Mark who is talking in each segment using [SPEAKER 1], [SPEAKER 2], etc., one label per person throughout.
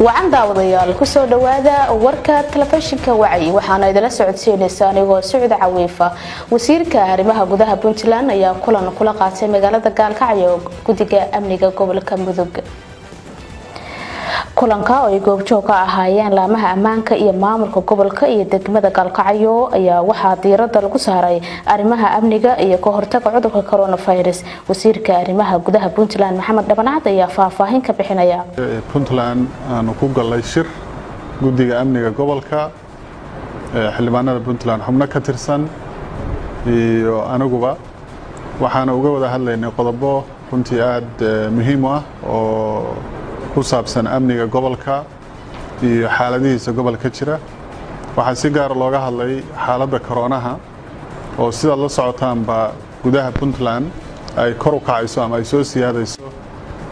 [SPEAKER 1] Wacan daawadayaal, kusoo dhawaada warka telefishinka Wacyi. Waxaana idila socodsiinaysa anigoo Sucda Cawiifa. Wasiirka arrimaha gudaha Puntland ayaa kulan kula qaatay magaalada Gaalkacyo guddiga amniga gobolka Mudug. Kulanka oo ay goobjoog ka ahaayeen laamaha ammaanka iyo maamulka gobolka iyo degmada Gaalkacyo ayaa waxaa diirada lagu saaray arrimaha amniga iyo ka hortaga cudurka coronavirus. Wasiirka arrimaha gudaha Puntland, Maxamed Dhabancad, ayaa faahfaahin ka bixinaya.
[SPEAKER 2] Puntland aanu ku galay shir guddiga amniga gobolka, xildhibaanada Puntland xubno ka tirsan iyo aniguba. Waxaana uga wada hadlaynay qodobo runtii aada muhiim u ah oo ku saabsan amniga gobolka iyo xaaladihiisa gobolka jira. Waxaa si gaara looga hadlay xaaladda koroonaha, oo sidaad la socotaanba gudaha Puntland ay kor u kacayso ama ay soo siyaadayso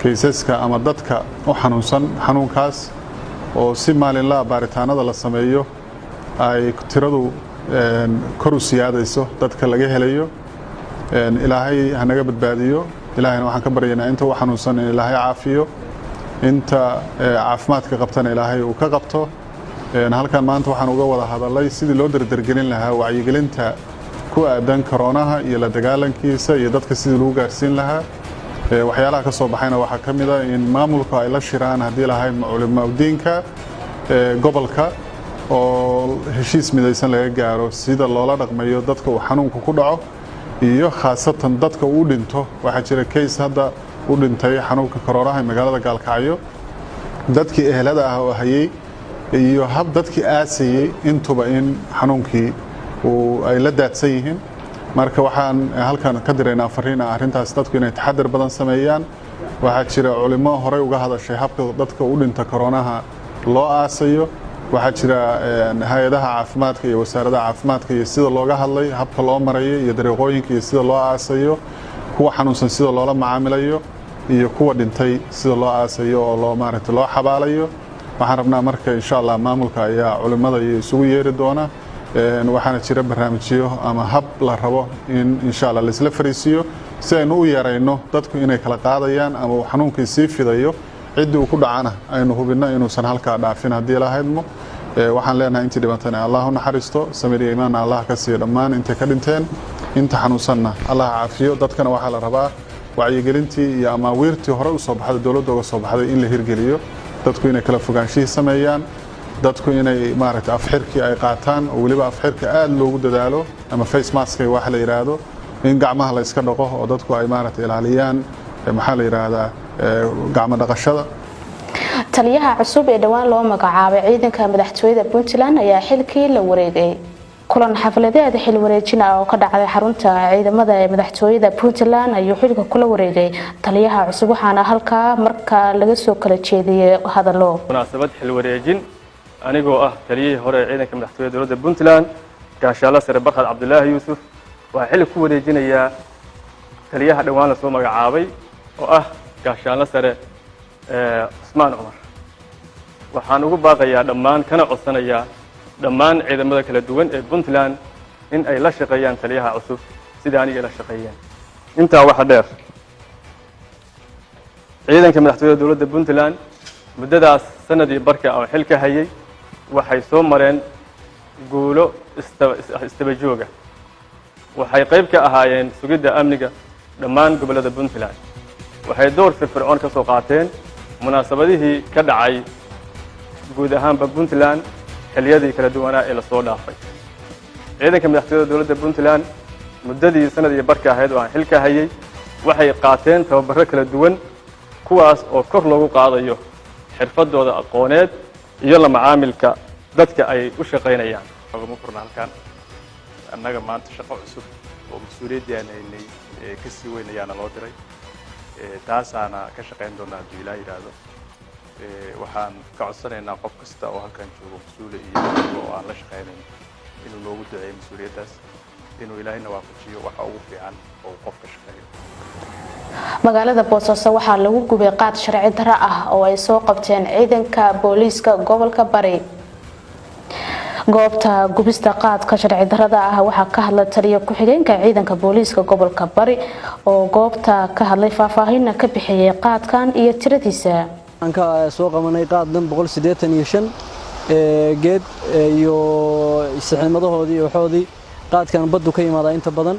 [SPEAKER 2] cases-ka ama dadka u xanuunsan xanuunkaas, oo si maalinlaha baaritaanada la sameeyo ay tiradu kor u siyaadayso dadka laga helayo. Ilaahay hanaga badbaadiyo. Ilaahayna waxaan ka baryaynaa inta u xanuunsan in Ilaahay caafiyo, inta caafimaadka qabtana Ilaahay uu ka qabto. Halkan maanta waxaan uga wada hadalay sidii loo dardargelin lahaa wacyigelinta ku aadan koroonaha iyo la dagaalankiisa iyo dadka sidii lagu gaarsiin lahaa. Waxyaalaha ka soo baxayna waxaa ka mid a in maamulku ay la shiraan, haddii lahay, culimaadiinka gobolka, oo heshiis midaysan laga gaaro sida loola dhaqmayo dadka uu xanuunku ku dhaco iyo khaasatan dadka uu dhinto. Waxaa jira case hadda u dhintay xanuunka koroonaha ee magaalada Gaalkacyo. Dadkii ehelada ah oo hayey iyo hab dadkii aasayey intuba in xanuunkii uu ay la daadsan yihiin. Marka waxaan halkan ka diraynaa fariin ah arrintaas dadku inay taxadar badan sameeyaan. Waxaa jira culimo horey uga hadashay habka dadka u dhinta koroonaha loo aasayo. Waxaa jira hay-adaha caafimaadka iyo wasaaradaha caafimaadka iyo sida looga hadlay habka loo marayo iyo dariiqooyinka iyo sida loo aasayo kuwa xanuunsan, sida loola macaamilayo, iyo kuwa dhintay sida loo aasayo oo loo maaragtay loo xabaalayo. Waxaan rabnaa marka, insha Allah, maamulka ayaa culimada iyo isugu yeeri doona. Waxaana jira barnaamijyo ama hab la rabo in, insha Allah, laisla fariisiiyo si aynu u yarayno dadku inay kala qaadayaan ama uu xanuunkii sii fidayo. Ciddii uu ku dhacana aynu hubinno inuusan halkaa dhaafin, haddii la haydmo. Waxaan leenahay intii dhibatana Allah u naxariisto, samir iyo iimaanna Allah ka siiyo dhammaan intay ka dhinteen, inta xanuunsanna Allah caafiyo. Dadkana waxaa la rabaa wacyigelintii iyo amaawiirtii hore u soo baxday, dowladda uga soo baxday, in la hirgeliyo. Dadku inay kala fogaanshihii sameeyaan, dadku inay maaragtay afxirkii ay qaataan, oo weliba afxirka aada loogu dadaalo ama face mask-a waxa la yidhaahdo, in gacmaha la iska dhaqo oo dadku ay maaragtay ilaaliyaan, maxaa la yidhaahdaa, gacmo dhaqashada.
[SPEAKER 1] Taliyaha cusub ee dhowaan loo magacaabay ciidanka madaxtooyada Puntland ayaa xilkii la wareegay. Kulan xafladeed xil wareejin ah oo ka dhacday xarunta ciidamada ee madaxtooyada Puntland ayuu xilka kula wareegay taliyaha cusub, waxaana halkaa markaa laga soo kala jeediyey hadallo.
[SPEAKER 3] Munaasabad xil wareejin, anigoo ah taliyihii hore ee ciidanka madaxtooyada dowladda Puntland, gaashaanle sare Barkhad Cabdulaahi Yuusuf, waxaa xilli ku wareejinayaa taliyaha dhowaan la soo magacaabay oo ah gaashaanle sare Cusmaan Cumar. Waxaan ugu baaqayaa dhammaan kana codsanayaa dhammaan ciidamada kala duwan ee Puntland in ay la shaqeeyaan taliyaha cusub sida aniga la shaqeeyeen. Intaa waxa dheer, ciidanka madaxtooyada dowladda Puntland muddadaas sanadii barka oo xilka hayay waxay soo mareen guulo isdaba jooga. Waxay qayb ka ahaayeen sugidda amniga dhammaan gobollada Puntland. Waxay door firfircoon ka soo qaateen munaasabadihii ka dhacay guud ahaanba Puntland xilliyadii kala duwanaa ee lasoo dhaafay. Ciidanka madaxtooyada dowladda Puntland muddadii sanad iyo barka ahayd oo aan xilka hayay waxay qaateen tababarro kala duwan, kuwaas oo kor loogu qaadayo xirfadooda aqooneed iyo la macaamilka dadka ay u shaqaynayaan.
[SPEAKER 4] Ogama furna halkan annaga maanta shaqo cusub oo mas-uuliyaddii aan haynay ka sii weyn ayaana loo diray. Taasaana ka shaqayn doonaa, hadduu Ilaah yidhaahdo. Waxaan ka codsanaynaa qof kasta oo halkan joogo, mas-uule iyo oo aan la shaqaynayn, inuu noogu duceeyo mas-uuliyaddaas, inuu Ilaahayna waafajiyo waxa ugu fiican oo uu qof ka shaqeeyo.
[SPEAKER 1] Magaalada Boosaaso waxaa lagu gubay qaad sharci darro ah oo ay soo qabteen ciidanka booliiska gobolka Bari. Goobta gubista qaadka sharci darrada ah waxaa ka hadlay taliya ku-xigeenka ciidanka booliiska gobolka Bari, oo goobta ka hadlay, faahfaahinna ka bixiyay qaadkan iyo tiradiisa.
[SPEAKER 5] Ka soo qabanay qaad dhan 185 geed iyo saxiimadahoodii iyo waxoodii. Qaadkan baddu ka yimaadaa inta badan,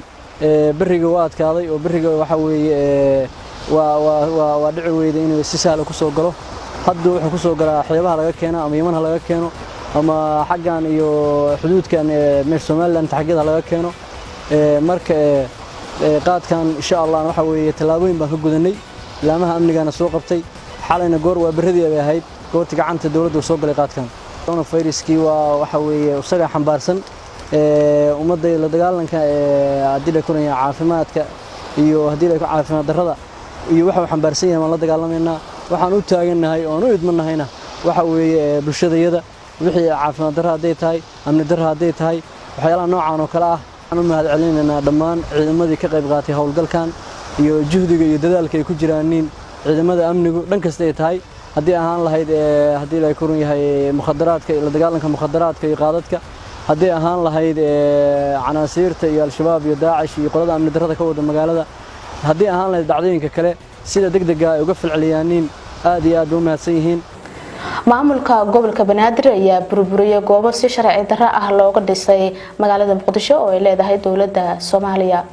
[SPEAKER 5] beriga waa adkaaday oo beriga waxa weeye waa dhici weyda inuu si sahla kusoo galo. Hadda wuxuu kusoo galaa xeebaha laga keeno, ama Yaman ha laga keeno ama xaggan iyo xuduudkan meesha Somaliland xaggeeda laga keeno. Marka qaadkan, insha Allah, waxa weeye tallaabooyin baan ka gudanay, laamaha amnigana soo qabtay. Xalayna goor waa beradii bay ahayd goortii gacanta dowladda soo galay qaadkan. Coronaviruskii waa waxa weeye isaga xambaarsan ummadda la dagaalanka, haddii la koraya caafimaadka iyo haddii la caafimaad darrada iyo waxa uu xambaarsan yahay waan la dagaalamaynaa. Waxaan u taagannahay oon u idmanahayna waxa weeye bulshadayada wixii caafimaad darro hadday tahay, amni darro hadday tahay, waxyaalaha noocan oo kale ah. Waxaan u mahad celinaynaa dhammaan ciidamadii ka qayb qaatay howlgalkan iyo juhdiga iyo dadaalka ay ku jiraaniin ciidamada amnigu dhan kasta ay tahay, haddii ahaan lahayd haddii la korun yahay mukhadaraadka, la dagaalanka mukhadaraadka iyo qaadadka, haddii ahaan lahayd canaasiirta iyo Al-Shabaab iyo Daacish iyo qolada amni darrada ka wada magaalada, haddii ahaan lahayd dhacdooyinka kale, sida degdega ay uga falceliyaaniin. Aad iyo aad bay u mahadsan yihiin.
[SPEAKER 1] Maamulka gobolka Banaadir ayaa burburiyay goobo si sharci darro ah looga dhisay magaalada Muqdisho oo ay leedahay dowladda Soomaaliya.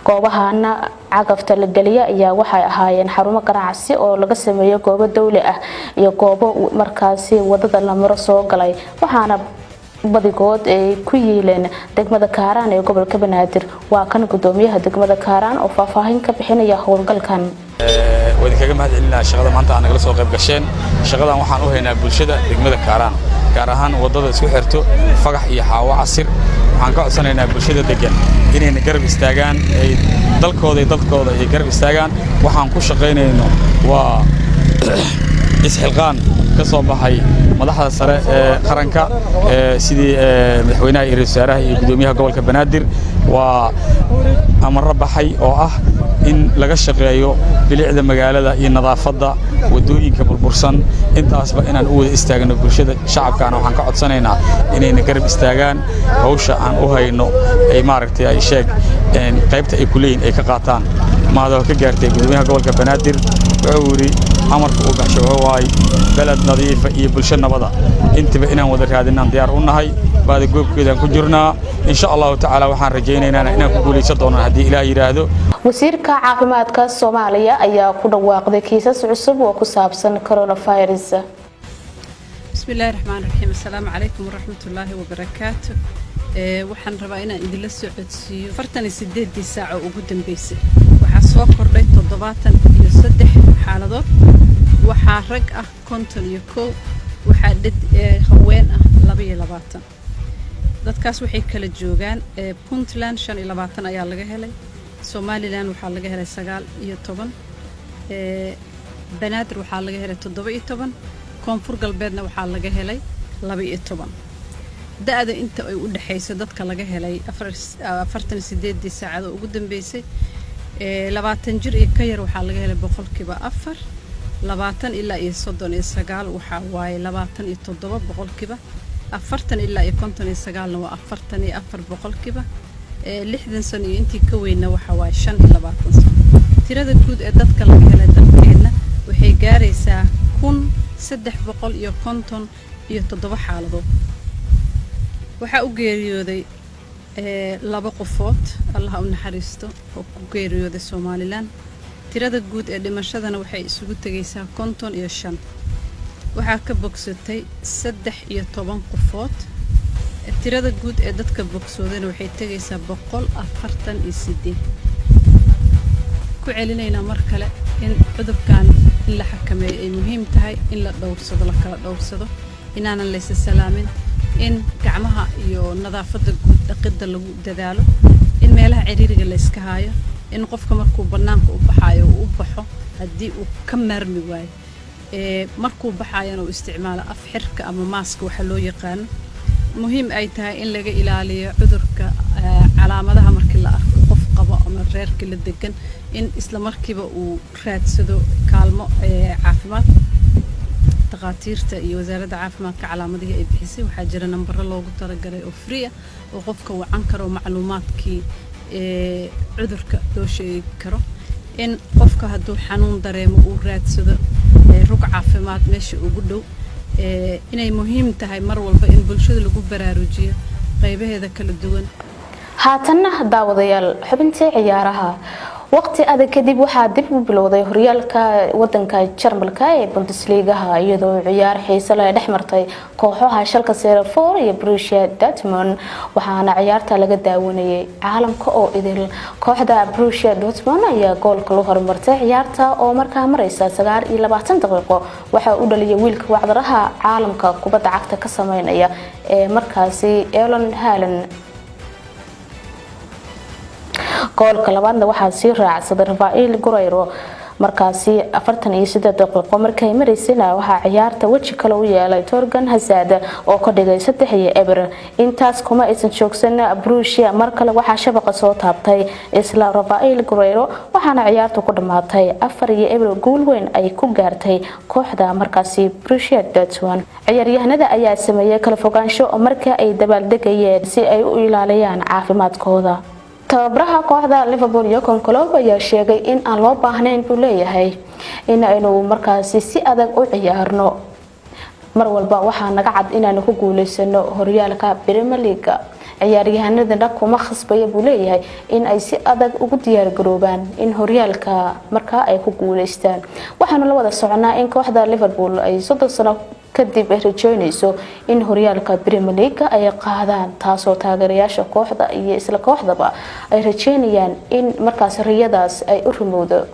[SPEAKER 1] Goobahana cagafta la geliya ayaa waxay ahaayeen xarumo ganacsi oo laga sameeyo goobo dowli ah iyo goobo markaasi wadada la maro soo galay, waxaana badigood ay ku yiileen degmada Kaaraan ee gobolka Banaadir. Waa kan gudoomiyaha degmada Kaaraan oo faahfaahin ka bixinaya howlgalkan.
[SPEAKER 6] Waa idinkaga mahad celinaha shaqada maanta aad nagala soo qayb gasheen. Shaqadan waxaan u haynaa bulshada degmada Kaaraan, gaar ahaan waddada isku xirto Fagax iyo Xaawo Casir. Waxaan ka codsanaynaa bulshada deggan inayna garab istaagaan, ay dalkooda iyo dadkooda ay garab istaagaan. Waxaan ku shaqaynayno waa isxilqaan ka soo baxay madaxda sare ee qaranka, sidii madaxweynaha iyo ra'iisul wasaaraha iyo gudoomiyaha gobolka Banaadir. Waa amarro baxay oo ah in laga shaqeeyo bilicda magaalada iyo nadaafadda waddooyinka burbursan. Intaasba inaan u wada istaagno bulshada shacabkaana waxaan ka codsanaynaa inayna garab istaagaan hawsha aan u hayno, ay maaragtay ay sheeg qaybta ay ku leeyihin ay ka qaataan. Mahadoo ka gaartay gudoomiyaha gobolka Banaadir wuxuu yidhi amarka uu baxsho wuxuu waay beled nadiifa iyo bulsho nabada. Intaba inaan wada raadinaan diyaar u nahay, baada goobkeedaan ku jirnaa. Insha Allahu tacaala waxaan rajaynaynaa inaan ku guulaysan doonaan haddii Ilaah yidhaahdo.
[SPEAKER 1] Wasiirka caafimaadka Soomaaliya ayaa ku dhawaaqday kiisas cusub oo ku saabsan coronavirus.
[SPEAKER 7] بسم الله الرحمن الرحيم، السلام عليكم ورحمة الله وبركاته. Waxaan rabaa inaan idinla socodsiiyo 48-dii saaco ugu dambeysay waxaa soo kordhay 73 xaaladood. Waxaa rag ah 51, waxaa haween ah 22. Dadkaas waxay kala joogaan Puntland 25 ayaa laga helay, Somaliland waxaa laga helay 19, Banaadir waxaa laga helay 17, Koonfur Galbeedna waxaa laga helay 12. Da-da inta ay u dhexayso dadka laga helay 48-dii saacado ugu dambeysay, 20 jir iyo ka yar waxaa laga helay 4%, 20 ilaa iyo 39 waxaa waaye 27%, 40 ilaa iyo 59-na waa 44%, 60 sano iyo intii ka weynna waxaa waaye 25 sano. Tirada guud ee dadka laga helay dalkeenna waxay gaaraysaa 1357 xaaladood. Waxaa u geeriyooday laba qofood, Allaha u naxariisto, oo ku geeriyooday Somaliland. Tirada guud ee dhimashadana waxay isugu tegaysaa 55. Waxaa ka bogsatay 13 qofood. Tirada guud ee dadka bogsoodana waxay tegaysaa 148. Ku celinaynaa mar kale in cudurkan in la xakameeyo ay muhiim tahay in la dhowrsado, la kala dhowrsado, inaanan laysa salaamin, in gacmaha iyo nadaafadda guud dhaqidda lagu dadaalo, in meelaha ciriiriga la iska haayo, in qofka markuu bannaanka u baxaayo uu u baxo haddii uu ka maarmi waayo, ee markuu baxaayana uu isticmaalo af xirka ama maaska waxa loo yaqaano. Muhiim ay tahay in laga ilaaliyo cudurka calaamadaha markii la arko qof qabo ama reerkii la degan in isla markiiba uu raadsado kaalmo caafimaad. Dhakhaatiirta iyo wasaaradda caafimaadka calaamadihii ay bixisay, waxaa jira nambaro loogu talagalay oo free ah oo qofka wacan karo, macluumaadkii cudurka loo sheegi karo, in qofka hadduu xanuun dareemo uu raadsado. Rug caafimaad meesha ugu dhow, inay muhiim tahay mar walba in bulshada lagu baraarujiyo qaybaheeda kala duwan.
[SPEAKER 1] Haatanna daawadayaal, xubintii ciyaaraha. Waqti adag kadib waxaa dib u bilowday horyaalka wadanka Jarmalka ee Bundesligaha, iyadoo ciyaar xiise leh dhex martay kooxaha Schalke 04 iyo Borussia Dortmund, waxaana ciyaarta laga daawanayay caalamka oo idil. Kooxda Borussia Dortmund ayaa goolka la horumartay ciyaarta oo markaa mareysa 29 daqiiqo. Waxaa u dhaliyay wiilka wacdaraha caalamka kubadda cagta ka sameynaya ee markaasi Erling Haaland. Goolka labaadna waxaa sii raacsaday Raphael Guerreiro. Markaasi 48 daqiiqo markay maraysana, waxaa ciyaarta weji kale u yeelay Thorgan Hazard oo ka dhigay 3-0. Intaas kuma aysan joogsan Borussia. Mar kale waxaa shabaqa soo taabtay isla Raphael Guerreiro, waxaana ciyaartu ku dhamaatay 4-0, guul weyn ay ku gaartay kooxda markaasi Borussia Dortmund. Ciyaaryahanada ayaa sameeyay kala fogaansho marka ay dabaaldegayeen si ay u ilaaliyaan caafimaadkooda. Tababaraha kooxda Liverpool Jurgen Klopp ayaa sheegay in aan loo baahnayn, buu leeyahay, in aynu markaasi si adag u ciyaarno. Mar walba waxaa naga cad inaanu ku guuleysano horyaalka Premier League. Ciyaaryahanadana kuma khasbaya, buu leeyahay, in ay si adag ugu diyaargaroobaan in horyaalka markaa ay ku guuleystaan. Waxaanu la wada soconaa in kooxda Liverpool ay 30 sano kadib ay rajeynayso in horyaalka Premier League ay qaadaan, taasoo taageerayaasha kooxda iyo isla kooxdaba ay rajeynayaan in markaas riyadaas ay u rumowdo.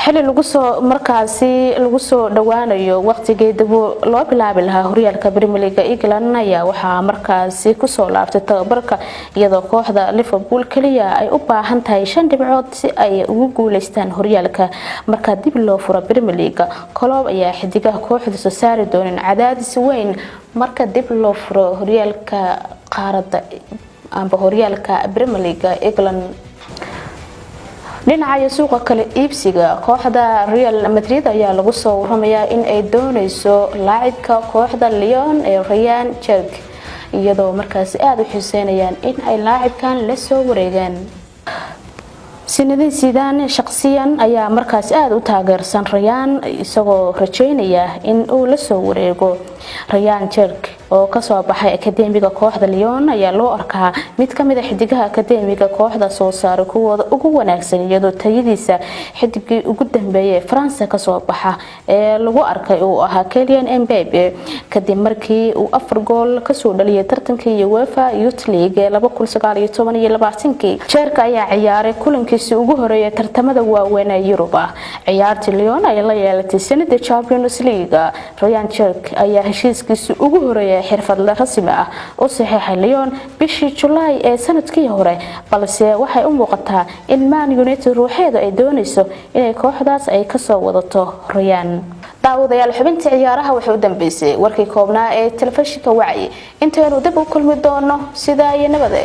[SPEAKER 1] Xili lagu soo markaasi lagu soo dhawaanayo waqtigii dib loo bilaabi lahaa horyaalka Premier League England ayaa waxaa markaasi kusoo laabtay tababarka, iyadoo kooxda Liverpool kaliya ay u baahan tahay shan dhibcood si ay ugu guuleystaan horyaalka marka dib loo furo Premier League. Klopp ayaa xidigaha kooxda soo saari doonin cadaadis weyn marka dib loo furo horyaalka qaaradda amba horyaalka Premier League England. Dhinaca suuqa kale iibsiga, kooxda Real Madrid ayaa lagu soo waramayaa in ay dooneyso laacibka kooxda Lyon ee Rayan Cherki, iyadoo markaasi aada u xiiseynayaan in ay laacibkan la soo wareegaan. Zinedine Zidane shaqsiyan ayaa markaasi aada u taageersan Rayan, isagoo rajeynaya in uu la soo wareego. Rayan Cherki oo kasoo baxay akadeemiga kooxda Lyon ayaa loo arkaa mid kamid a xidigaha akadeemiga kooxda soo saaray kuwooda ugu wanaagsan, iyadoo tayadiisa xidigii ugu dambeeyay Faransa kasoo baxa ee lagu arkay uu ahaa Kylian Mbappe, kadib markii uu afar gool kasoo dhaliyay tartankii UEFA Youth League ee 2019 iyo 20. Cherki ayaa ciyaaray kulankiisii ugu horeeyay tartamada waaweyn ee Yurub ah, ciyaartii Lyon ay la yeelatay sanada Champions League. Rayan Cherki ayaa heshiiskiisii ugu horeeyay xirfadle rasmi ah u saxiixay Lyon bishii Julaay ee sanadkii hore, balse waxay u muuqataa in Man United ruuxeeda ay dooneyso inay kooxdaas ay kasoo wadato Rayan. Daawadayaal, xubintii ciyaaraha waxay u dambeysay warkii koobnaa ee telefishinka Wacyi. Intaynu dib u kulmi doono, sidaa iyo nabade.